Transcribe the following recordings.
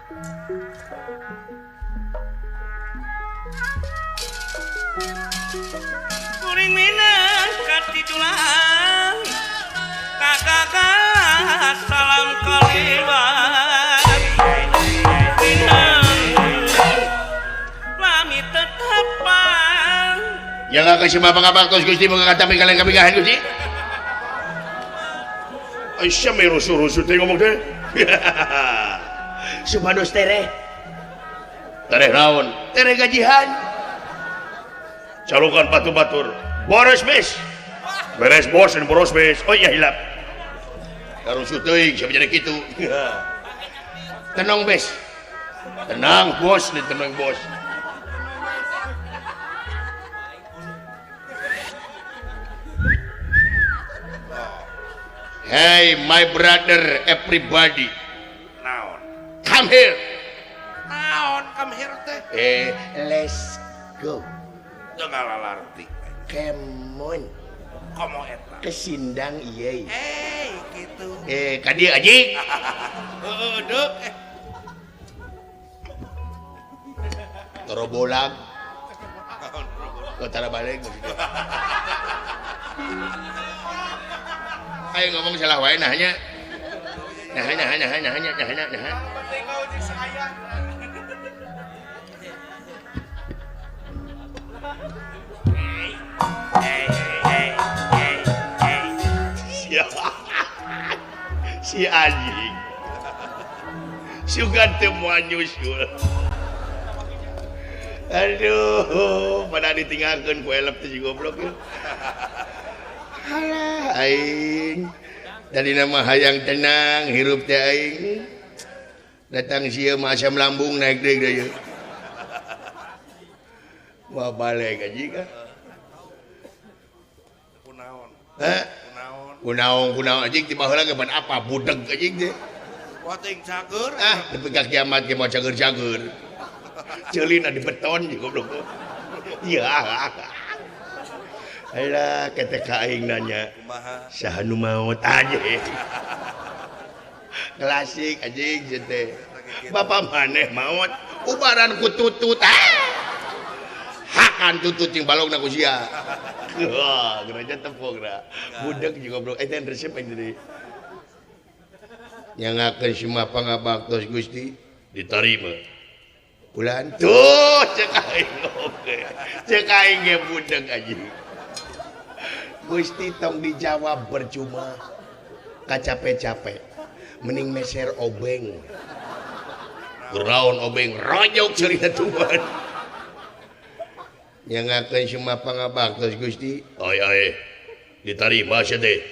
Kuring minang katidulang kakak salam kaliwat minang lami tetepang ya nggak kasih mapang-apang tos Gusti moga katapi kalian kabigahan Gusti. Aisyah me rusuh-rusuh teh ngomong teh. Supados tereh. Tereh naon? Tereh gajihan. Calukan batu-batur. Boros bes. Beres bos dan boros bes. Oh iya hilap. Rusuh teuing siapa jadi kitu. Tenang bes. Tenang bos, tenang bos. Hey my brother everybody. Naon? Come here. Naon come here teh? Let's go. Teu ngalalarti. Come on. Komo eta? Kesindang ieu. Eh, kitu. Ka dieu aji. Heueuh deuk. Torobolang. Tara balik maksudnya. Ayo ngomong salah wae nah nya. Nah nah nah nah nah nah nah. Si anjing. Sugan teu moal nyusul. Aduh, pada ditinggalkeun ku elep teh si goblok ieu. Halah aing. Tadi nama hayang tenang hirup teh aing. Datang sia mah asam lambung naik deui deui. Wah balik aja kah? Kunaon? Hah? Kunaon? Kunaon kunaon anjing ti baheula ge ban apa budeg anjing teh. Wah teuing cager. Ah, nepi ka kiamat ge moal cager-cager. Ceulina di beton jeung goblok. Iya. Alah ketek aing nanya. Kumaha? Saha nu maot anjing. Klasik anjing teh. Bapak maneh maot ubaran ku tutut. Ah. Hakan tutut jeung balongna ku sia. Wah, gereja tepung ra. Budeg jeung goblok eta resep aing tadi. Nyangakeun semua pangabaktos Gusti ditarima. Bulan tuh cek aing oge. Cek aing ge budeg anjing. Gusti tong dijawab percuma. Kacape-cape. Mending meser obeng. Geraon obeng rojok cerita tuan. Nyangakeun semua pangabaktos Gusti. Oi oi. Ditarima sia teh.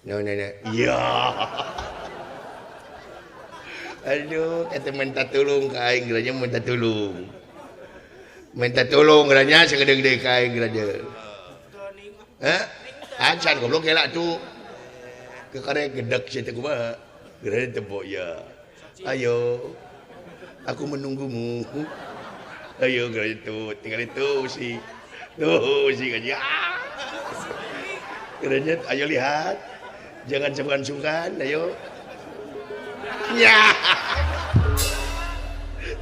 Naon nana? Iya. Aduh, kata minta tulung ka aing geranya minta tulung. Minta tulung geranya sagede-gede ka aing geranya. Hah? Acan goblok elak tuh. Kekare gedek sia teh kumaha? Geranya tepok ya. Ayo. Aku menunggumu. Ayo geranya tuh, tinggal itu si. Tuh si gaji. Ah. Geranya ayo lihat. Jangan sungkan-sungkan, ayo. Ya.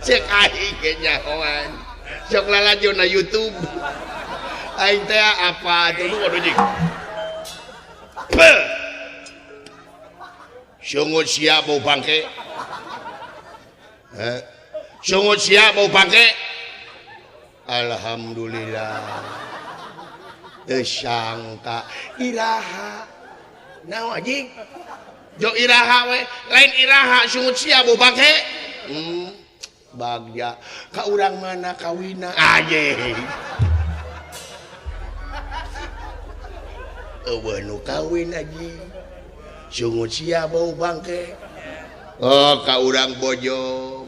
Cek aing ge nyahoan. Sok lalajo na YouTube. Aing teh apa tuh nu waduh jing. Sungut sia bau bangke. Heh. Sungut sia bau bangke. Alhamdulillah. Teu sangka iraha. Naon anjing? Jo iraha we, lain iraha sungut sia bau bangke. Bagja ka urang mana kawina anjing. Eueuh nu kawin anjing. Sungut sia bau bangke. Oh ka urang Bojong.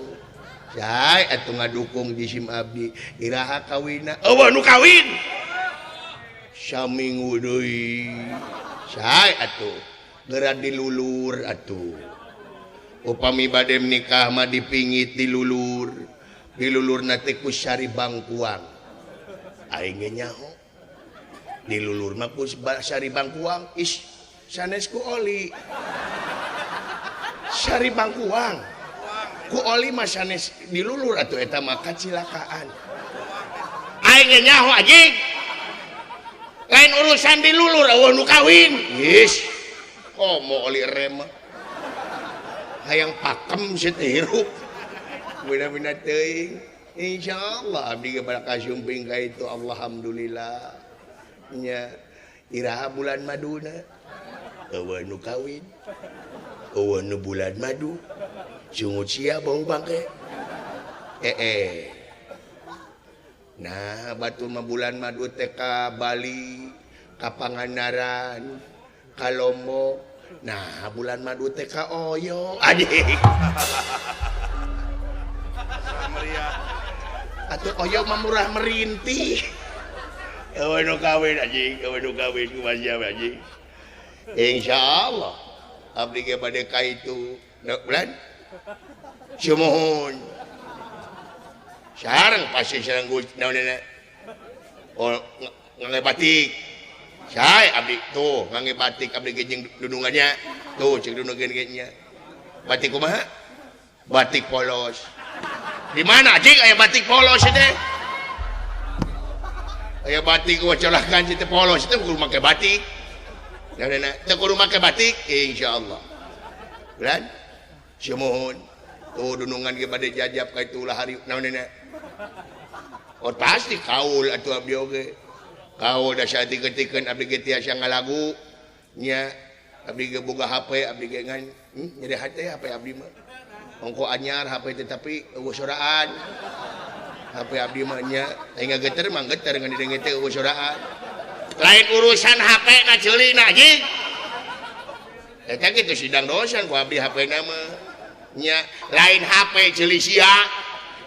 Cai atuh ngadukung jisim abdi iraha kawina. Eueuh nu kawin. Saminggu deui. Cai atuh geura dilulur atuh. Upami bade nikah mah dipingit dilulur. Dilulurna teh ku sari bangkuang. Aing ge nyaho. Dilulur mah ku sari bangkuang. Is sanes ku oli. Sari bangkuang. Ku oli mah sanes dilulur atuh eta mah kacilakaan. Aing ge nyaho anjing. Lain urusan dilulur eueuh nu kawin. Geus. Komo oli rem mah. Hayang pakem si teh hirup. Bina-bina teuing. Insyaallah abdi ge bakal kasumping ka itu alhamdulillah. Nya iraha bulan maduna. Eueuh nu kawin. Eueuh nu bulan madu. Sungut sia bau bangke. Nah, batur mah bulan madu teh ka Bali, ka Pangandaran, ka Lombok. Nah, bulan madu teh ka Oyo. Anjing. Atuh Oyo mah murah merintih. Eueuh nu kawin anjing, eueuh nu kawin kumaha sia anjing. Insyaallah abdi ge bade ka itu. Bulan sumuhun. Sareng pasti sareng naonna. Oh, ngangge batik. Sae abdi tuh ngangge batik abdi ge jeung dudungannya. Tuh cek dudungan ge nya. Batik kumaha? Batik polos. Di mana anjing aya batik polos teh? Aya batik wacolakan teh polos teh kudu make batik. Naonna teh kudu make batik insyaallah. Bulan sumuhun. Tuh dunungan ge bade jajab ka itu ulah hari naonna. Oh pasti kaul atuh abdi oge. Kaul da saeutik-eutikeun abdi ge tiasa ngalagu nya abdi ge boga HP abdi ge ngan nyeri hate HP abdi mah. Ongko anyar HP teh tapi eueuh soraan. HP abdi mah nya aing ngageter mah geter ngan didenge teh eueuh soraan. Lain urusan HP na ceulina anjing. Eta kitu sidang dosen ku abdi HP na mah. Nya lain HP ceuli sia.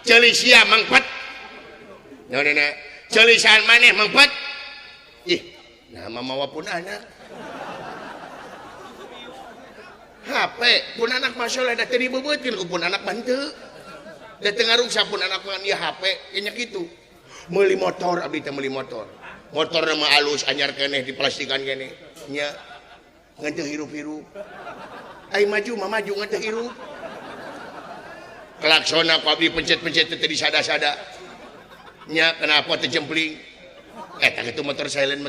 Ceuli sia mangpet. Naonana ceulisan maneh mangpet. Ih, nah mah mawa pun anak. HP pun anak mah soleh da teu dibeubeutkeun ku pun anak mah henteu. Da teu ngaruksa pun anak mah ieu HP nya kitu. Meuli motor abdi teh meuli motor. Motorna mah alus anyar keneh diplastikan keneh. Nya ngan teu hirup-hirup. Ai maju mah maju ngan teu hirup. Klaksona ku abdi pencet-pencet teu disada-sada. Nya kenapa teu jempling? Eta kitu motor silent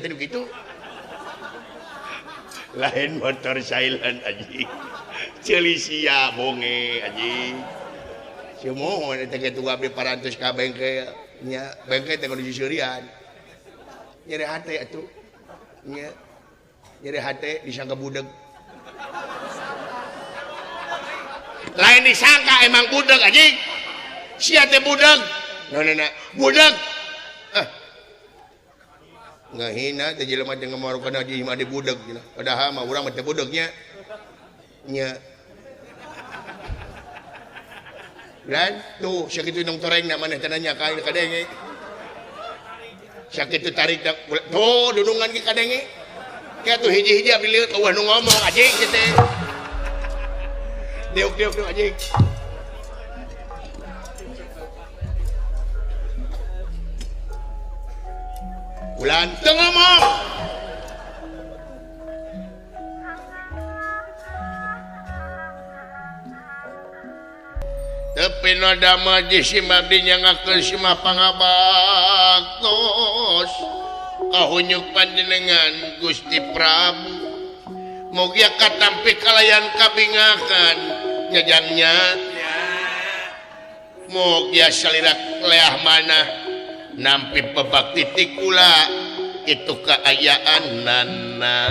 teh kitu. Lain motor silent anjing. Ceuli sia bonge anjing. Sumuhun eta kitu abdi parantos ka bengkel nya bengkel teh kudu sisurian. Nyeri hate atuh. Nya nyeri hate disangka budeg. Lain disangka emang budeg anjing. Sia teh budeg. Naonana budeg. Ah. Ngahina teh jelema teh ngamarukeun haji mah di budeg cenah. Padahal mah urang mah teh budegnya. Nya. Dan tuh sakitu nong torengna maneh teh nanya ka kadenge. Sakitu tarik tuh dunungan ge kadenge. Kieu tuh hiji-hiji abdi lieur eueuh nu ngomong anjing teh. Diuk-diuk anjing. Ulan teu ngomong. Tepi noda majlis abdi nyangakeun simah pangabaktos kahunyuk panjenengan Gusti Prabu. Mugia katampi kalayan kabingakan nyajangnya. Mugia salirak leah manah nampi bebakti ti kula itu kaayaan nana.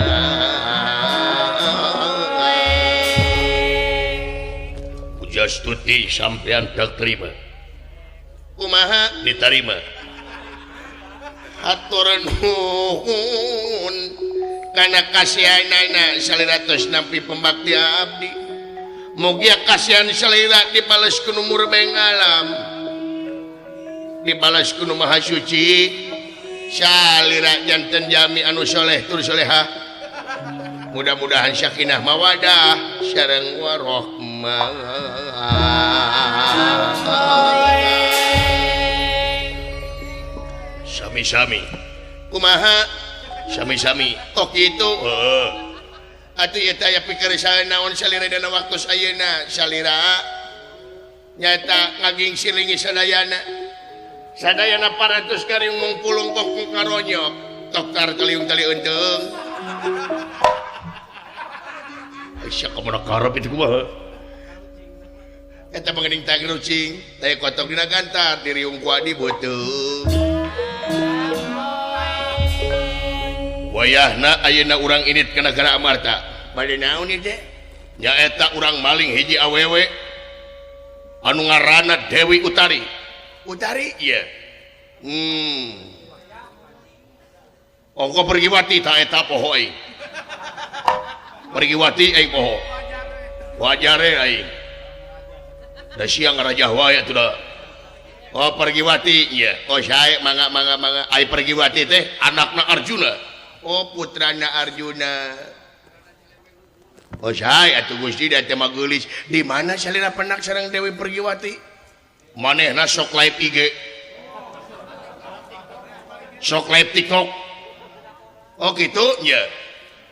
Pujastuti sampean tak terima. Kumaha diterima? Hatur nuhun kana kasihanana salira tos nampi pembakti abdi. Mugia kasihan salira dibales ku nu murbeng alam. Dibales ku nu maha suci. Salira janten jami anu soleh tur solehah. Mudah-mudahan sakinah mawadah sareng warohmah. Sami-sami. Kumaha? Sami-sami. Oh kitu. Heeh. Atuh ieu teh aya pikeresahan naon salira dina waktu ayeuna salira Nyata ngaging silingi sadayana. Sadayana parantos kariung mungpulung kok karonyok. Toktar kaliung tali eunteng. Aisyah kamana karep itu kumaha? Eta mengening tagrucing, teh kotok dina gantar diriung ku adi beuteung. Wayahna ayeuna urang init ka nagara Amarta. Bade naon ieu teh? Nyaeta urang maling hiji awewe anu ngaranna Dewi Utari. Utari? Iya. Ongko Pergiwati ta eta poho aing. Pergiwati aing poho. Wajare aing. Da sia ngarajah wae atuh da. Oh Pergiwati iya. Oh sae mangga mangga mangga. Ai Pergiwati teh anakna Arjuna. Oh putrana Arjuna. Oh sae atuh Gusti da teh mah geulis. Di mana salira penak sareng Dewi Pergiwati? Manehna sok live IG. Sok live TikTok. Oh kitu nya.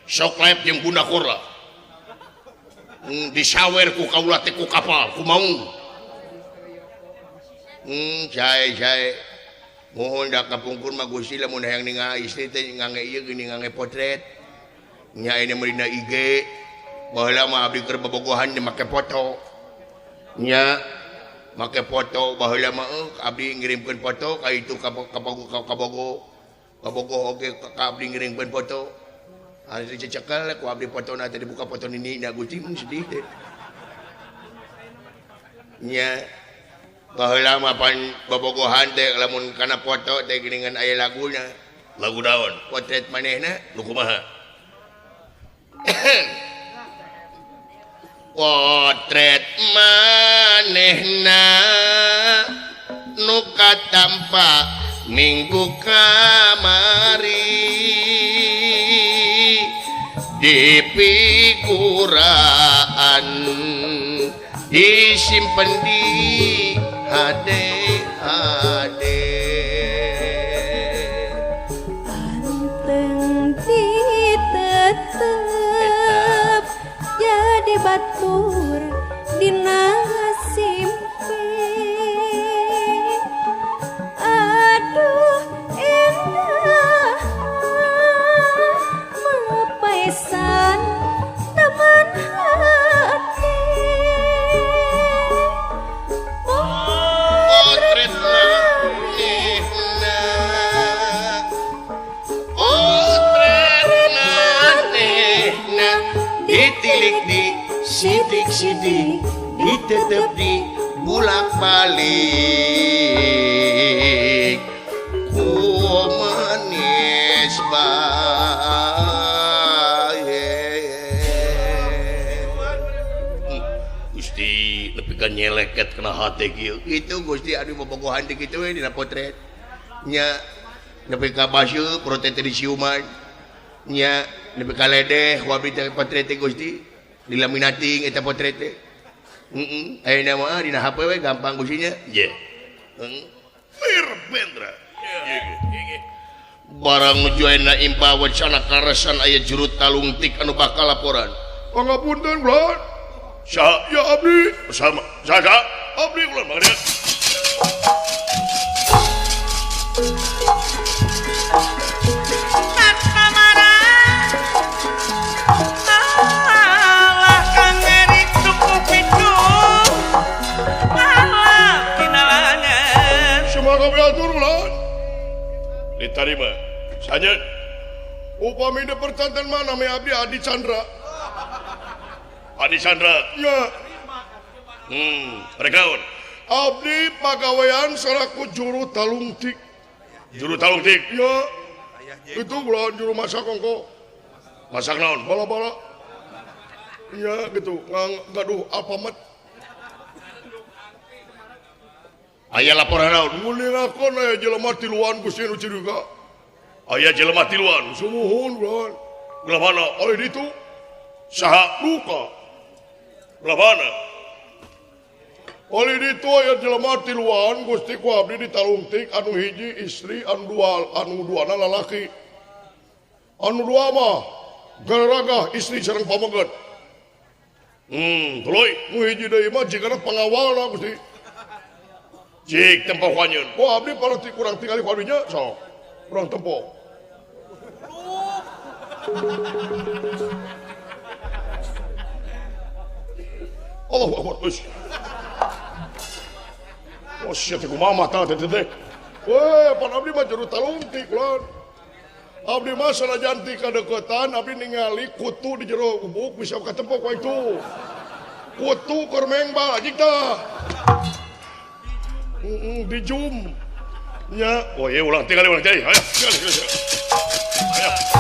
Sok live jeung Bunda Korla. Disawer ku kaula teh ku kapal ku maung. Sae sae. Mohon da kapungkur mah Gusti lamun hayang ningali istri teh ngange ieu geuning ngange potret. Nya ini mah dina IG. Baheula mah abdi keur bobogohan teh make foto. Nya make foto baheula mah abdi ngirimkeun foto ka itu ka Kabogo ka Kabogo oge ka abdi ngirimkeun foto. Ari dicekel ku abdi fotona teh dibuka foto nini na Gusti sedih teh. Nya baheula mah pan bobogohan teh lamun kana foto teh geuningan aya laguna. Lagu naon? Potret manehna nu kumaha? Potret manehna nu katampa minggu kamari di piguraan disimpen di hade hade. Anteng ditetep jadi batur dina simpe. Aduh indah mapaisan taman hati. Potret manehna, potret manehna ditilik di sidik-sidik ditetep di bulak-balik ku manis bae. Gusti nepi ka nyeleket kana hate kieu. Kitu Gusti anu bobogohan teh kitu we dina potret. Nya nepi ka baseuh potret teh disiuman. Nya nepi ka ledeh ku abdi teh potret teh Gusti. Dilaminating eta potret teh. Heeh, ayeuna mah dina HP we gampang Gusti nya. Ye. Heeh. Wirbendra. Barang nuju ayeuna impa wacana karesan aya juru talungtik anu bakal laporan. Pangapunten kula. Saha? Ya abdi. Sama. Saha? Abdi kula mangga. Diterima. Sanyeun. Upami de percanten mana me abdi Adi Chandra. Adi Chandra. Ya. Rekaun. Abdi pagawean saraku juru talungtik. Juru talungtik? Ya. Itu kula juru masak ongko. Masak naon? Bala-bala. Iya gitu, gaduh Alfamart. Aya laporan naon? Ngulingakon aya jelema tiluan Gusti nu curiga. Aya jelema tiluan. Sumuhun kula. Belah mana? Oleh ditu. Saha? Duka. Belah mana? Oleh ditu aya jelema tiluan Gusti ku abdi ditalungtik anu hiji istri anu dua anu duana lalaki. Anu dua mah gararagah istri sareng pameget. Tuluy. Nu hiji deui mah jigana pangawalna Gusti. Jik tempo ku anjeun. Wah, abdi paling kurang tinggali ku abdi nya, sok. Kurang tempo. Allahu Akbar. Ush. Oh sia teh kumaha mata teh teh. Weh, pan abdi mah jero talungtik lan. Abdi mah sanajan ti kadeukeutan abdi ningali kutu di jero gubuk bisa katempo ku itu. Kutu keur mengbal anjing tah. Heeh, di zoom. Nya, oh ieu ulang tinggali ulang tinggali. Ayo, tinggali, tinggali. Ayo.